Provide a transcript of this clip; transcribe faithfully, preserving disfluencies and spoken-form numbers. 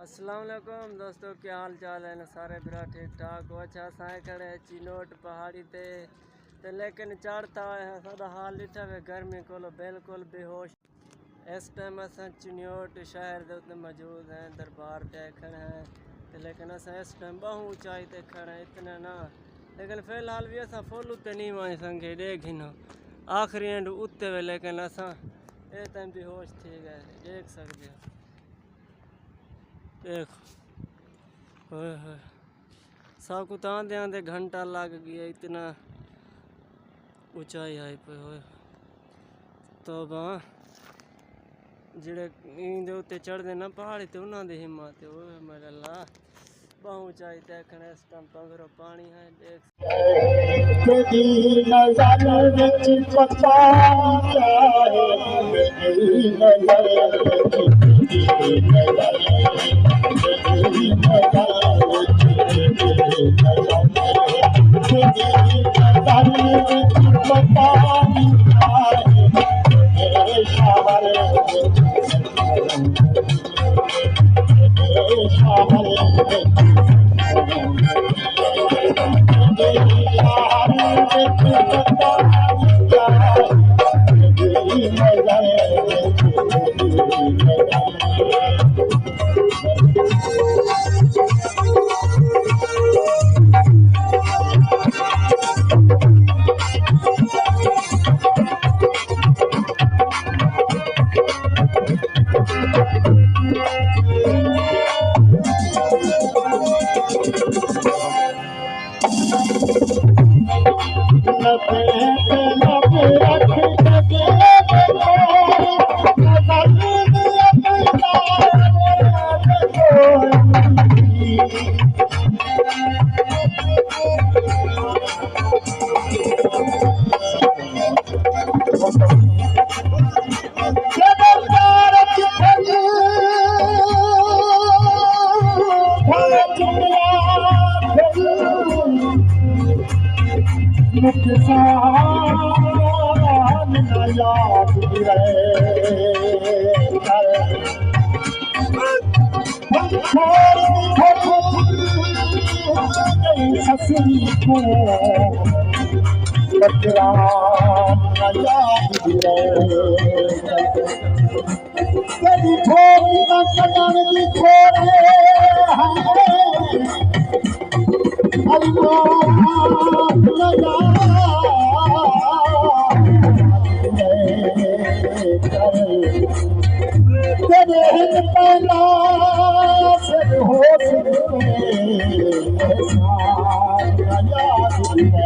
السلام علیکم دوستو، کیا حال چال ہے؟ سارے برا ٹھیک ٹھاک ہو؟ اچھا، اساں کھڑے ہیں چینوٹ پہاڑی تے، تے لیکن چڑھ تاں آئے ہیں، ساڈا حال ڈٹھا وے گرمی کولو بالکل بے ہوش۔ اس ٹائم اساں چینوٹ شہر دے اتے موجود ہیں، دربار تے کھڑے ہیں، تے لیکن اساں اس ٹائم بہوں اونچائی تے کھڑے ہیں، اتنا نہ، لیکن فی الحال بھی اساں فل اتے نہیں وائیں سنگے، ڈیکھ گھنو آخری اینڈ اتے وے، لیکن اساں اے ٹائم بے ہوش تھی گئے، ڈیکھ سکدے ہو۔ دیکھ، ہوئے ہوئے، ساکوں تاں آندے آندے گھنٹہ لگ گیا، اتنا اونچائی آئی پئے ہوئے۔ توبہ، جڑے ایندے اتے چڑھدے نا پہاڑی تے، انہاں دی ہمت ہے، اوئے میرے اللہ، بہوں اونچائی تے کھڑے، اس ٹائم پنگرو پانی ہے، دیکھ۔ تیݙی نظر وچ پتہ کیا ہے، تیݙی نظر وچ، تیݙی نظر وچ، تیݙی نظر وچ، تیݙی نظر وچ پتہ کیا ہے، میرے شوہر وچ۔ نقصان نہ یاد رہے۔ تیݙے ہک پیندا سر ہوش ݙتے، احسان یاد ݙتے۔